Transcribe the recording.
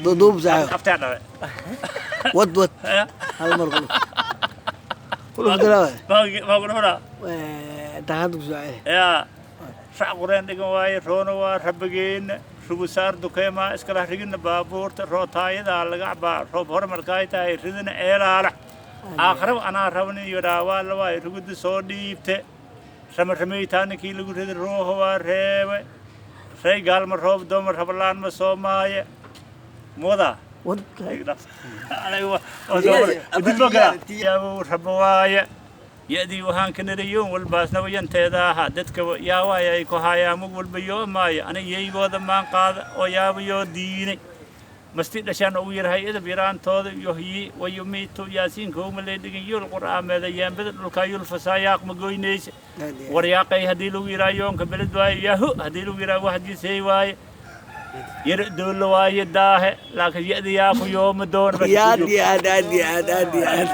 Duub, saaxiib. Aftaa dhale. Wad, wad. Hal mar ku dhuf dilaa. Maa ku dhufanaa? Taxanta ku soo celi. Yaa rac qureen dhigan waaye, roona waa rabbigeena rugusaar dukeemaa iskala rigina baabuurta rootaayadaa laga cabaa, roob horumarkaay tahay ridina eelaala aakhiraba anaa rabnin yidhaa waa la waaye rugida soo dhiibte ramarameytaaninkii lagu ridi ruuha waa reebe rey gaalma roob dooma rabalaan ma soo maaye muwadaa. Wad. Yaabuu rabo waaye yadii waxaan ka nirayoon walbaasna wayanteeda ahaa dadka yaa waaya ay ku haayaan mug walba yoo maayo aniga yeygooda maan qaada oo yaabayoo diinay masti dhashaan ugu yarhay edab yaraantooda yohyi wayumiitu yaasiinka uma leedhigin yul qur'aameeda yaambada dhulkaa yul fasaayaaq ma goynaysa waryaaqay haddii lagu yiraa yoonka beled waaye yahu haddii lagu yiraa waxdiisay waaye yar dowla waaye daahe laakiin yadi yaa ku yooma doon. Aad iyo aad, aad iyo aad, aad iyo aad.